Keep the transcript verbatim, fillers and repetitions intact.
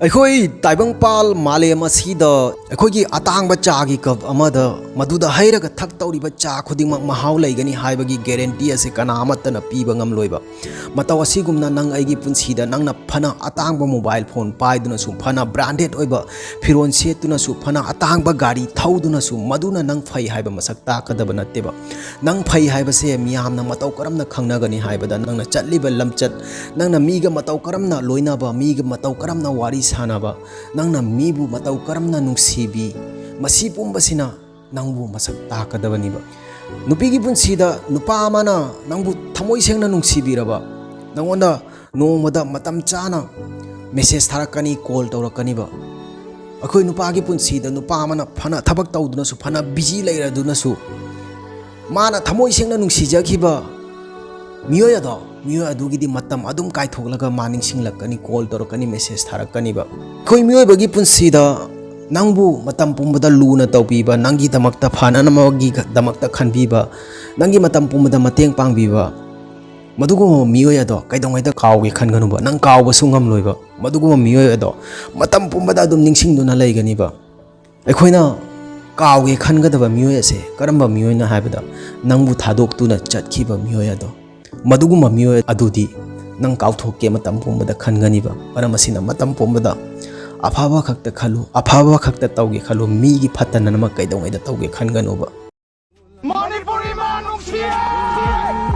ꯑꯩꯈꯣꯏ ꯇꯥꯏꯕꯪꯄꯥꯜ ꯃꯥꯂꯦꯝ ꯑꯁꯤꯗ ꯑꯩꯈꯣꯏꯒꯤ ꯑꯇꯥꯡꯕ ꯆꯥꯒꯤ ꯀꯞ ꯑꯃꯗ ꯃꯗꯨꯗ ꯍꯩꯔꯒ ꯊꯛꯇꯧꯔꯤꯕ ꯆꯥ ꯈꯨꯗꯤꯡꯃꯛ ꯃꯍꯥꯎ ꯂꯩꯒꯅꯤ ꯍꯥꯏꯕꯒꯤ ꯒꯦꯔꯦꯟꯇꯤ ꯑꯁꯤ ꯀꯅꯥ ꯑꯃꯠꯇꯅ ꯄꯤꯕ ꯉꯝꯂꯣꯏꯕ꯫ ꯃꯇꯧ ꯑꯁꯤꯒꯨꯝꯅ ꯅꯪ ꯑꯩꯒꯤ ꯄꯨꯟꯁꯤꯗ ꯅꯪꯅ ꯐꯅ ꯑꯇꯥꯡꯕ ꯃꯣꯕꯥꯏꯜ ꯐꯣꯟ ꯄꯥꯏꯗꯨꯅꯁꯨ, ꯐꯅ ꯕ꯭ꯔꯥꯟꯗꯦꯗ ꯑꯣꯏꯕ ꯐꯤꯔꯣꯜ ꯁꯦꯠꯇꯨꯅꯁꯨ, ꯐꯅ ꯑꯇꯥꯡꯕ ꯒꯥꯔꯤ ꯊꯧꯗꯨꯅꯁꯨ, ꯃꯗꯨꯅ ꯅꯪ ꯐꯩ ꯍꯥꯏꯕ ꯃꯁꯛ ꯇꯥꯛꯀꯗꯕ ꯅꯠꯇꯦꯕ꯫ ꯅꯪ ꯐꯩ ꯍꯥꯏꯕꯁꯦ ꯃꯤꯌꯥꯝꯅ ꯃꯇꯧ ꯀꯔꯝꯅ ꯈꯪꯅꯒꯅꯤ ꯍꯥꯏꯕꯗ, ꯅꯪꯅ ꯆꯠꯂꯤꯕ ꯂꯝꯆꯠ, ꯅꯪꯅ ꯃꯤꯒ ꯃꯇꯧ ꯀꯔꯝꯅ ꯂꯣꯏꯅꯕ, ꯃꯤꯒ ꯃꯇꯧ ꯀꯔꯝꯅ ꯋꯥꯔꯤ ꯁꯥꯟꯅꯕ, ꯅꯪꯅ ꯃꯤꯕꯨ ꯃꯇꯧ ꯀꯔꯝꯅ ꯅꯨꯡꯁꯤꯕꯤ, ꯃꯁꯤ ꯄꯨꯝꯕꯁꯤꯅ ꯅꯪꯕꯨ ꯃꯁꯛ ꯇꯥꯛꯀꯗꯕꯅꯤꯕ꯫ ꯅꯨꯄꯤꯒꯤ ꯄꯨꯟꯁꯤꯗ ꯅꯨꯄꯥ ꯑꯃꯅ ꯅꯪꯕꯨ ꯊꯃꯣꯏ ꯁꯦꯡꯅ ꯅꯨꯡꯁꯤꯕꯤꯔꯕ, ꯅꯪꯉꯣꯟꯗ ꯅꯣꯡꯃꯗ ꯃꯇꯝ ꯆꯥꯅ ꯃꯦꯁꯦꯖ ꯊꯥꯔꯛꯀꯅꯤ, ꯀꯣꯜ ꯇꯧꯔꯛꯀꯅꯤꯕ꯫ ꯑꯩꯈꯣꯏ ꯅꯨꯄꯥꯒꯤ ꯄꯨꯟꯁꯤꯗ ꯅꯨꯄꯥ ꯑꯃꯅ ꯐꯅ ꯊꯕꯛ ꯇꯧꯗꯨꯅꯁꯨ, ꯐꯅ ꯕꯤꯖꯤ ꯂꯩꯔꯗꯨꯅꯁꯨ, ꯃꯥꯅ ꯊꯃꯣꯏ ꯁꯦꯡꯅ ꯅꯨꯡꯁꯤꯖꯈꯤꯕ ꯃꯤꯑꯣꯏ ꯑꯗꯣ, ꯃꯤꯑꯣꯏ ꯑꯗꯨꯒꯤꯗꯤ ꯃꯇꯝ ꯑꯗꯨꯝ ꯀꯥꯏꯊꯣꯛꯂꯒ ꯃꯥ ꯅꯤꯡꯁꯤꯡꯂꯛꯀꯅꯤ, ꯀꯣꯜ ꯇꯧꯔꯛꯀꯅꯤ, ꯃꯦꯁꯦꯖ ꯊꯥꯔꯛꯀꯅꯤꯕ꯫ ꯑꯩꯈꯣꯏ ꯃꯤꯑꯣꯏꯕꯒꯤ ꯄꯨꯟꯁꯤꯗ ꯅꯪꯕꯨ ꯃꯇꯝ ꯄꯨꯝꯕꯗ ꯂꯨꯅ ꯇꯧꯕꯤꯕ, ꯅꯪꯒꯤꯗꯃꯛꯇ ꯐꯅꯅꯕꯒꯤꯗꯃꯛꯇ ꯈꯟꯕꯤꯕ, ꯅꯪꯒꯤ ꯃꯇꯝ ꯄꯨꯝꯕꯗ ꯃꯇꯦꯡ ꯄꯥꯡꯕꯤꯕ, ꯃꯗꯨꯒꯨꯝꯕ ꯃꯤꯑꯣꯏ ꯑꯗꯣ ꯀꯩꯗꯧꯉꯩꯗ ꯀꯥꯎꯒꯦ ꯈꯟꯒꯅꯨꯕ꯫ ꯅꯪ ꯀꯥꯎꯕꯁꯨ ꯉꯝꯂꯣꯏꯕ꯫ ꯃꯗꯨꯒꯨꯝꯕ ꯃꯤꯑꯣꯏ ꯑꯗꯣ ꯃꯇꯝ ꯄꯨꯝꯕꯗ ꯑꯗꯨꯝ ꯅꯤꯡꯁꯤꯡꯗꯨꯅ ꯂꯩꯒꯅꯤꯕ꯫ ꯑꯩꯈꯣꯏꯅ ꯀꯥꯎꯒꯦ ꯈꯟꯒꯗꯕ ꯃꯤꯑꯣꯏ ꯑꯁꯦ ꯀꯔꯝꯕ ꯃꯤꯑꯣꯏꯅꯣ ꯍꯥꯏꯕꯗ, ꯅꯪꯕꯨ ꯊꯥꯗꯣꯛꯇꯨꯅ ꯆꯠꯈꯤꯕ ꯃꯤꯑꯣꯏ ꯑꯗꯣ, ꯃꯗꯨꯒꯨꯝꯕ ꯃꯤꯑꯣꯏ ꯑꯗꯨꯗꯤ ꯅꯪ ꯀꯥꯎꯊꯣꯛꯀꯦ ꯃꯇꯝ ꯄꯨꯝꯕꯗ ꯈꯟꯒꯅꯤꯕ꯫ ꯃꯔꯝ ꯑꯁꯤꯅ, ꯃꯇꯝ ꯄꯨꯝꯕꯗ ꯑꯐꯕ ꯈꯛꯇ ꯈꯜꯂꯨ, ꯑꯐꯕ ꯈꯛꯇ ꯇꯧꯒꯦ ꯈꯜꯂꯨ꯫ ꯃꯤꯒꯤ ꯐꯠꯇꯅꯅꯕ ꯀꯩꯗꯧꯉꯩꯗ ꯇꯧꯒꯦ ꯈꯟꯒꯅꯨꯕ꯫ ꯃꯅꯤꯄꯨꯔ ꯏꯃꯥ ꯅꯨꯡꯁꯤꯌꯦ!